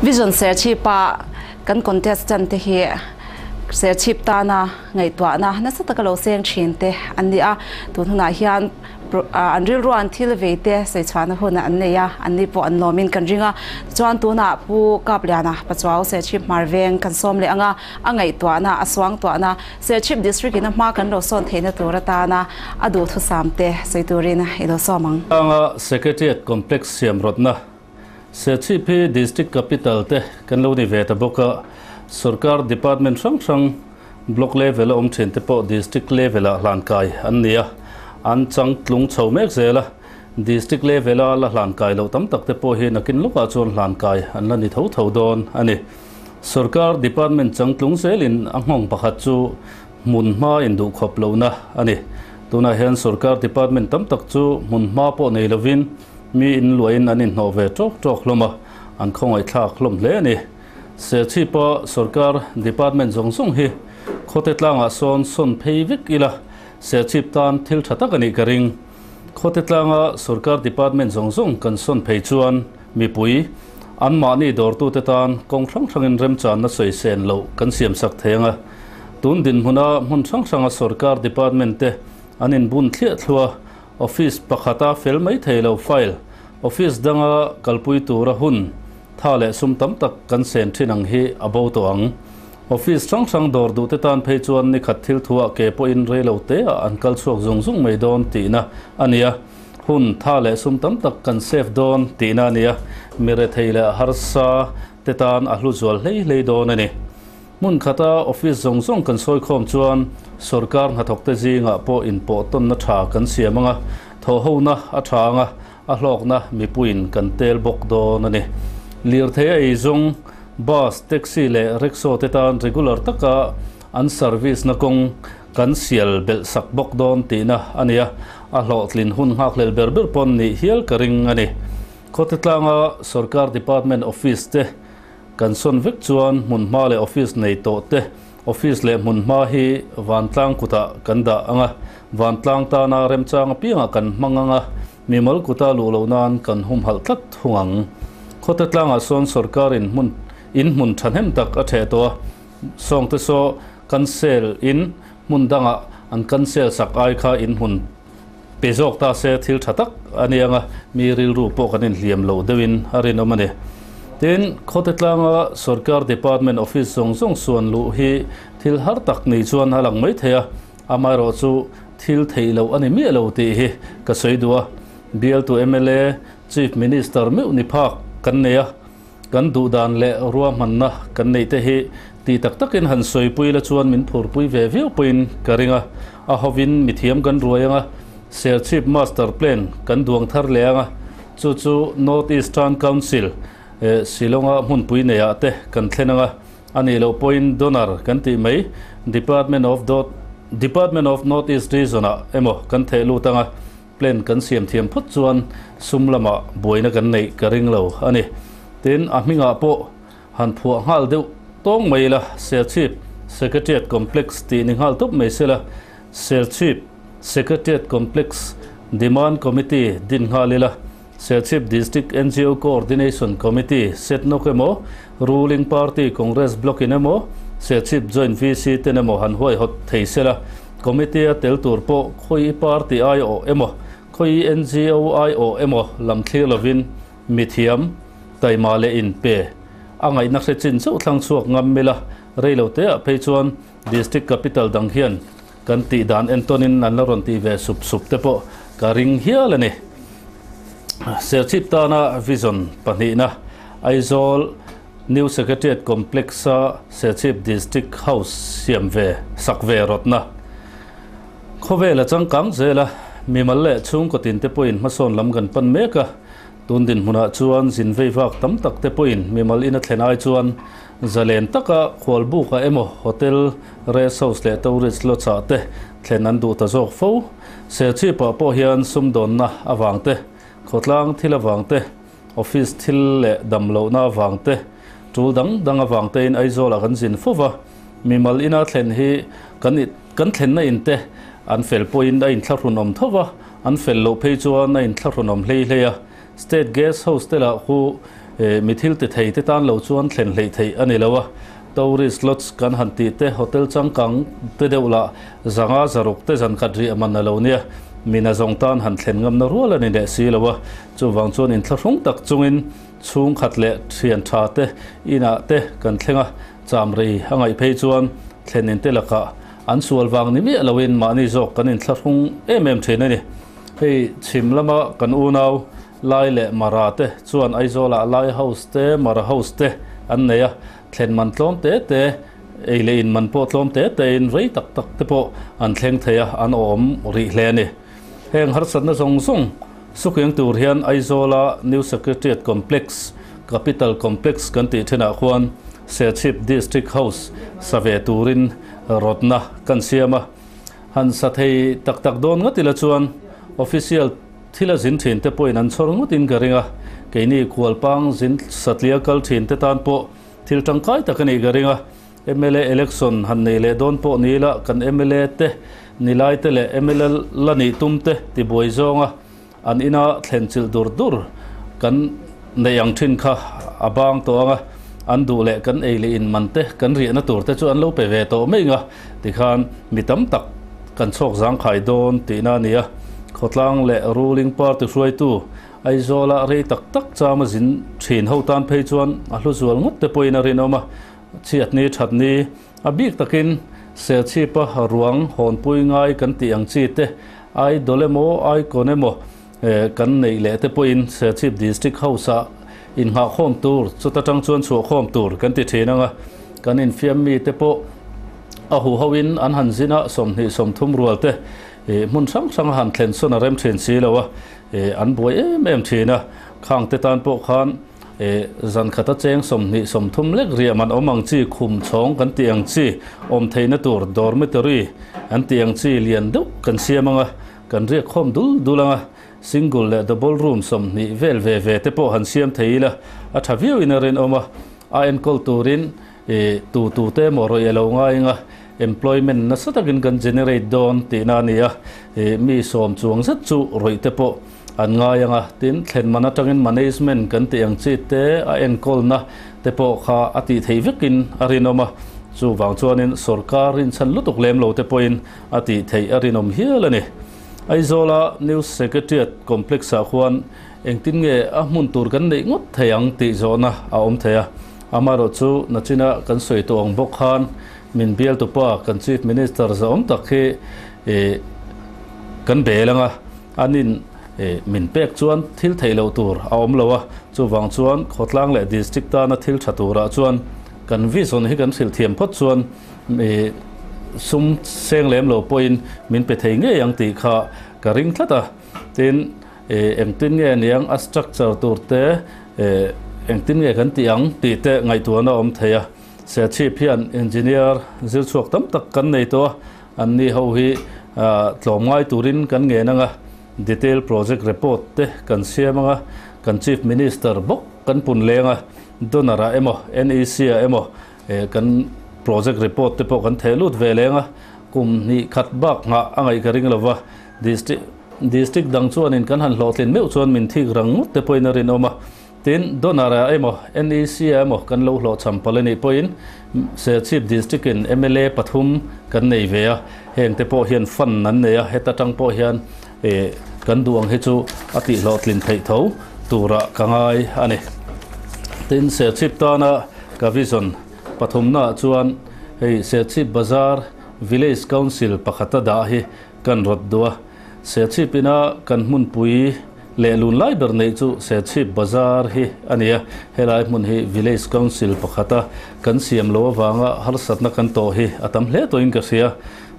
Vision Serchhip-a kan contestant te hi Serchhip tana ngaihtuahna nasa taka lo seng thin te an ni a, tun hunah hian an rilruan thil vei te sawichhuahna hun an nei a, anni pawh an lawmin kan ring a. Tichuan tunah Pu Kapliana Pachuau Serchhip Hmar Veng kan sawm leh ang a, a ngaihtuahna, a suangtuahna Serchhip District in a hma kan lo sawn theihna tur atana a duhthusam te sawi turin i lo sawm ang. Tlanga Secretariat Complex siam rawtna Serchhip hi District Capital te kan lo ni ve ta bawk a, Sorkar Department hrang hrang Block level a awm thin te pawh District level ah hlan kai an ni a, an chang tlung chho mek zel a, District level a la hlan kai loh tam tak te pawh hi nakin lawkah chuan hlan kai an la ni tho tho dawn a ni. Sorkar Department changtlung zelin a nghawng pakhat chu hmun hma induhkhawp lohna a ni. Tunah hian Sorkar Department tam tak chu hmun hma pawh nei lovin mi inluahin an inhnawh ve tawk tawk hlawm a, an khawngaihthlak hlawm hle a ni. Serchhipa Sorkar Department zawng zawng hi khawte tlangah sawn sawn phei vek ila Serchhip tan thil tha tak a nih ka ring. Khawte tlanga Sorkar Department zawng zawng kan sawn phei chuan Mipui, anmahni dawrtute tan kawng hrang hrangin remchanna sawi sen loh kan siamsak thei ang a. Tun dinhmuna hmun hrang hranga sorkar department te an inbun thliah thluah a, office pakhata fel mai thei lo file office danga kalpui tura hun tha leh sum tam tak kan sen thin ang hi a bo tawh ang. Office hrang hrang dawr duhte tan phei chuan nikhat thil thuah ke pawhin reilo teah an kal chhuak zung zung mai dawn tihna a ni a. Hun tha leh sum tam tak kan save dawn tihna a ni a, mi rethei leh harsa te tan a hlu zual hlei hlei dawn a ni. Hmun khata office zawng zawng kan sawi khawm chuan sorkar hnathawkte zingah pawh inpawh tawnna tha kan siam ang a, thawhhona a tha ang a, a hlawkna mipuiin kan tel bawk dawn a ni. Lirthei a eizawng, bus, taxi leh rickshaw te tan regular taka an service na kawng Kan sial belh sak bawk dawn tihna a nia, a hlawhtlin hun nghakhlel ber ber pawn nih hial ka ring a ni. Khawtitlanga sorkar department office te kan sawn vek chuan hmunhma leh office nei tawh te office leh hmunhma hi vantlang kutah kan dah ang a, vantlang tana remchang apiangah kan hmang ang a, mimal kuta luh loh nan kan humhalh tlat thung ang. Khawtitlangah sawn sorkarin hmun in hmun thahnem tak a theh tawh a, Sawngte saw cancel in hmun dangah an cancel sak ai kha in hmun pe zawk ta se thil tha tak a ni ang a, mi rilru pawh kan inhliam loh deuhin a rinawm a ni. Tin, khawte tlanga sorkar department office zawng zawng suan luh hi thil har tak ni chuan a lang mai thei a, amaherawh chu thil theih loh a ni miah lo tih hi ka sawi duh a. Bialtu mla, Chief Minister meuh ni phak kan nei a. Kan duhdan leh ruahmanna kan neih te hi tih tak takin han sawipui la chuan min phurpui ve viau pawhin ka ring a. A hovin mithiam kan ruai ang a, Serchhip Master Plan kan duang thar leh ang a, chu chu North Eastern Council Shillong-a hmunpui neiah te kan thlen ang a, a nih loh pawhin donor kan tih mai Department of Department of North East Region-ah emaw kan theh lut ang a. Plan kan siam thiam phawt chuan sum lamah buaina kan neih ka ring lo a ni. Tin, a hmingah pawh han phuah nghal deuh tawng mai ila, Serchhip Secretariat Complex tih ni nghal tawp mai sela, Serchhip Secretariat Complex Demand Committee din nghal ila, Serchhip District NGO Coordination Committee set nawk emaw, Ruling Party Congress Block in emaw, Serchhip Joint VC ten emaw han huaihawt thei sela, Committee a tel tur pawh khawi party aiawh emaw, khawi NGO aiawh emaw lam thlir lovin mithiam, taima leh inpe a ngaihna hre chin chauh thlang chhuak ngam mila reilo teah phei chuan District Capital dang hian kan tih dan entawnin an la rawn tih ve sup sup te pawh ka ring hial a ni. Serchhip tana Vision pahnihna Aizawl New Secretariat Complex-a Serchhip District House siam ve sak ve rawtna khawvel a changkang zel a, mimal leh chhungkaw tin te pawhin hmasawn lam kan pan mek a, tun dinhmunah chuan zin vei vak tam tak te pawhin mimal ina thlen ai chuan zalen taka khualbukah emaw hotel, rest house leh tourist lodge-ah te thlen an duh ta zawk fo. Serchhip-ah pawh hian sumdawnna avang te, khawtlang thil avang te, Office thil leh dam lohna avang te, tul dang dang avang tein Aizawlah kan zin fo va, mimal ina thlen hi kan kan thlenna in te an fel pawhin a inthlahrunawm tho va, an fel loh phei chuan a inthlahrunawm hlei hlei a. State Guest House te lah khu Mi thil ti thei te tan lo chuan thlen hleih theih a ni lo a. Tourist lodge kan han tih te, hotel changkang te deuh lah 500 600 te zan khat riah man a lo nia. Mi nazawng tan han thlen ngamna rual a ni leh si lo a. Chuvang chuan inthlahrung tak chungin chhungkhat leh thian tha te inah te kan thleng a, cham rei a ngaih phei chuan thlen inte lakah an sual vang ni miah loin mahni zawk kan inthlahrung em em thin a ni. Hei chhim lama kan unau Lai leh Mara te chuan Aizawlah Lai House te Mara House te an nei a, thlen man tlawm te te, ei leh in man pawh tlawm te tein rei tak tak te pawh an thleng thei a, an awm rih hle a ni. Heng harsatna zawng zawng sukiang tur hian Aizawla New Secretariat Complex, Capital Complex kan tih thinah khuan Serchhip District House sa ve turin rawtna kan siam a. Han sa thei tak tak dawn ngawt ila chuan official thil a zin thin te pawhin an chhawr ngawtin ka ring a, keini Kualpang zin satlia kal thin te tan pawh thil tangkai tak a nih ka ring a. Mla election han nei leh dawn pawh ni ila kan mla te nilai te leh mla la nih tum te tibuai zawnga an ina thlen chilh dur dur kan neih ang thin kha a bang tawh ang a, an duh leh kan ei leh in man te kan riahna tur te chu an lo pe ve tawh mai ang a, tikhan mi tam tak kan chhawk zangkhai dawn tihna a ni a. Khawtlang leh ruling party hruaitu Aizawla rei tak tak chama zin thin ho tan phei chuan a hlu zual ngawt te pawhin a rinawm a. Chhiatni thatni a bik takin Serchhipa ruang hawnpui ngai kan tih ang chi te, idol emaw icon emaw kan neih leh te pawhin Serchhip District House-ah innghahkhawm tur, chuta tang chuan chhuahkhawm tur kan ti thin ang a, kan infiam mi te pawh a huhoin an han zin a, 20 30 rual te hmun hrang hrang a han thlen sawn a rem thin si lo a, an buai em em thin a, khang te tan pawh khan Zan khata cheng 20 30 lek riah man awm ang chi khum chhawng kan tih ang chi awm theihna tur dormitory an tih ang chi lian deuh kan siam ang a, kan riak khawm dul dul ang a, single leh double room 20 vel ve ve te pawh han siam thei ila a tha viau in a rinawm a, a enkawl turin tu tu te emaw rawih a lo ngai ang a, employment nasa takin kan generate dawn tihna a ni a, mi 10 chuang zet chu rawih te pawh An ngai ang a, tin, thlen man atangin management kan tih ang chi te a enkawlna te pawh kha a tih theih vekin a rinawm a, chuvang chuanin sorkar rinchhan lutuk lem lo te pawhin a tih theih a rinawm hial a ni. Aizawla New Secretariat Complex-ah khuan engtin nge a hmun tur kan neih ngawt thei ang tih zawhna a awm thei a, amaherawh chu nachina kan sawi tawh ang bawk khan min bialtupa kan Chief Minister zahawm tak hi kan bel ang a. Anin min pek chuan thil theih loh tur a awm lo a, chuvang chuan khawtlang leh district tana thil tha turah chuan kan vision hi kan hrilh thiam phawt chuan sum seng lem lo pawhin min pe thei ngei ang tih kha ka ring tlat a. Tin, engtin nge aniang a structure tur te engtin nge kan tih ang tih te ngaihtuahna a awm thei a. Serchhip hian engineer zir chhuak tam tak kan nei tawh a. Anni ho hi tlawm ngai turin kan ngen ang a, detail project report te kan siam ang a, kan Chief Minister bawk kan pun leng a, donor ah emaw NEC ah emaw kan project report te pawh kan theh lut ve leng a, kum hnih khat bak nghah a ngaih ka ring lo va, district district dang chuanin kan han hlawhtlin meuh chuan min thik rang ngawt te pawhin a rinawm a. Tin, donor ah emaw, NEC ah emaw kan lo hlawhchham palh a nih pawhin Serchhip District in mla pathum kan nei ve a, heng te pawh hian fund an nei a, heta tang pawh hian kan duh ang hi chu a tih hlawhtlin theih tho turah ka ngai a ni. Tin, Serchhip tana ka vision pathumna ah chuan hei Serchhip Bazar Village Council pakhata dah hi kan rawt duh a, Serchhip ina kan hmunpui leh lun lai ber neih chu Serchhip Bazar hi a ni a, helai hmun hi Village Council pakhata kan siam lo avanga harsatna kan tawh hi a tam hle tawhin ka hria.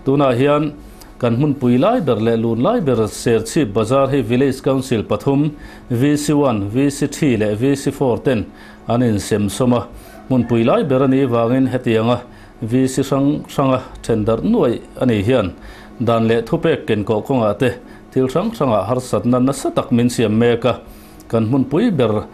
Tunah hian kan hmunpui lai ber leh lun lai ber Serchhip Bazar hi Village Council pathum, VC1, VC3 leh VC4 ten an insem sawm a, hmunpui lai ber a nih vangin hetianga VC hrang hranga then darh nuaih a nih hian dan leh thupek kenkawh kawngah te thil hrang hrangah harsatna nasa tak min siam mek a, kan hmunpui ber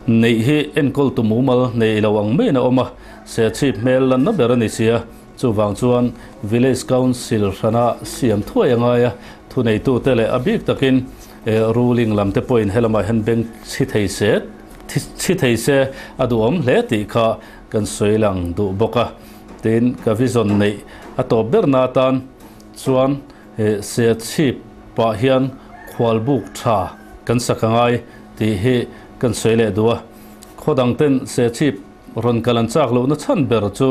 neih hi enkawltu mumal nei lo ang maiin a awm a, Serchhip hmel lanna ber a ni sia, chuvang chuan Village Council hrana siam thuai a ngai a, thuneitute leh a bik takin ruling lam te pawhin helamah hian beng chhi thei se. Chhi thei se a duhawm hle tih kha kan sawi lang duh bawk a. Tin, ka vision neih a tawp ber na atan chuan Serchhip pah hian khualbuk tha kan sak a ngai tih hi kan sawi leh duh a. Khaw dang ten Serchhip rawn kal an chak lohna chhan ber chu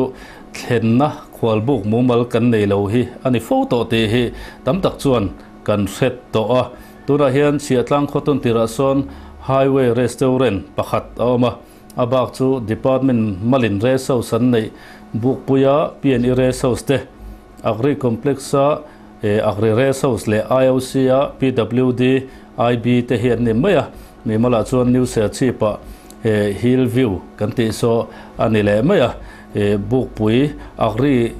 thlenna khualbuk mumal kan nei lo hi a ni fo tawh tih hi tam tak chuan kan hre tawh a. Tunah hian Chhiahtlang khawtun tirah sawn Highway Restaurant pakhat a awm a, a bak chu Department malin Rest House an neih Bukpuia P&E Rest House te, Agri Complex-a Agri Rest House leh IOC-a PWD IB te hi an ni mai a, mimalah chuan New Serchhip-ah Hill View kan tih saw a ni leh mai a, Bukpui Agri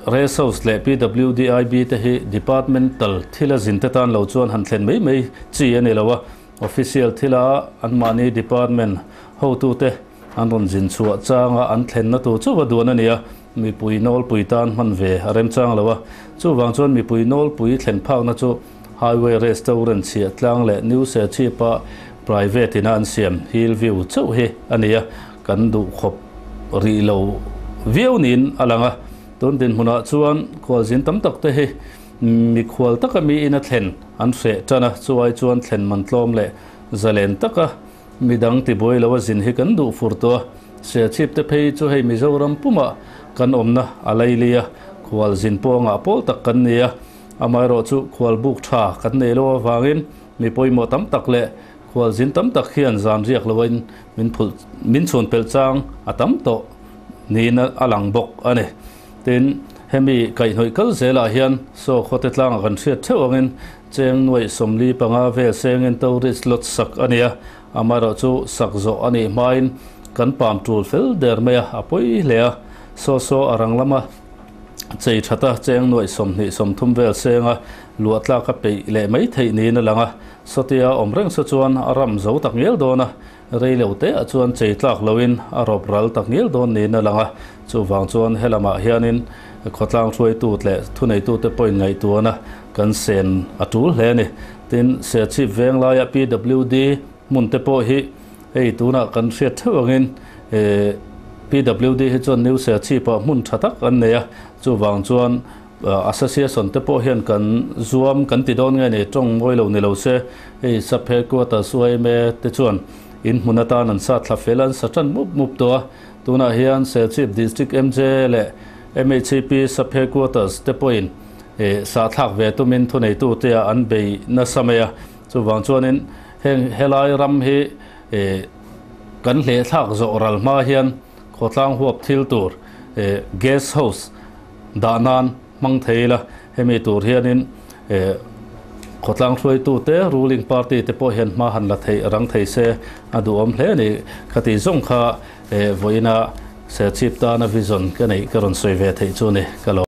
Rest House leh PWDIB te hi Departmental thila zin te tan lo chuan han thlen mai mai chi a ni lo a, Official thila anmahni Department hotute an rawn zin chhuah changa an thlenna tur chauh a duan a ni a, mipui nawlpui tan hman ve a remchang lo a. Chuvang chuan mipui nawlpui thlen phakna chu Highway Restaurant chhiah tlang leh New Serchhip-a private ina an siam Hill View chauh hi a ni a, kan duhkhawp rih lo viau niin a lang a. Tun dinhmunah chuan khualzin tam tak te hi mikhual taka miin a thlen an hreh tan a, chuai chuan thlen man tlawm leh zalen taka midang tibuai lo a zin hi kan duh fur tawh a. Serchhip te phei chu hei Mizoram pumah kan awmna a laili a, khualzin pawngah pawl tak kan ni a, amaherawhchu khualbuk tha kan nei lo avangin mi pawimawh tam tak leh khualzin tam tak hian zan riak loin min phulh min chhun pelh chang a tam tawh niin a lang bawk a ni. Tin, hemi kaihhnawih kal zelah hian saw khawte tlangah kan hriat theuh angin cheng nuaih 45 vel sengin tourist lodge sak a ni a, amaherawhchu sak zawh a nih hmain kan pam tul fel der mai a, a pawi hle a. Saw saw a rang lama chei thata cheng nuaih 20 30 vel senga luah tlak a peih leh mai theih niin a lang a, sawtia awm reng saw chuan a ram zo tak ngial dawn a. Rei lo te ah chuan chei tlak loin a rawp ral tak ngial dawn niin a lang a, chuvang chuan helamah hianin khawtlang hruaitu leh thuneitute pawhin ngaihtuahna kan sen a tul hle a ni. Tin, Serchhip veng laia PWD hmun te pawh hi hei tunah kan hriat theuh angin PWD hi chuan New Serchhip ah hmun tha tak an nei a, chuvang chuan Association te pawh hian kan zuam kan ti dawn nge ni, tawng mawi lo ni lo se, hei Sub Headquarters yma te chuan in hmun atan an sa thla fel a, an sa tan mup mup tawh a. Tunah hian Serchhip District MJ leh MHCP Sub Headquarters te pawhin sah thlak ve tumin thuneitu te ah an bei nasa mai a. Chuvang chuanin heng helai ram hi kan hleh thlak zawh ral hma hian khawtlang huap thil tur Guest House Dah nan hmang thei ila, hemi tur hianin khawtlang hruaitute, ruling party te pawh hian hma han la thei rang thei se a duhawm hle a ni. Khati zawng kha vawiina Serchhip tana vision ka neih ka rawn sawi ve theih chu ni ka lo.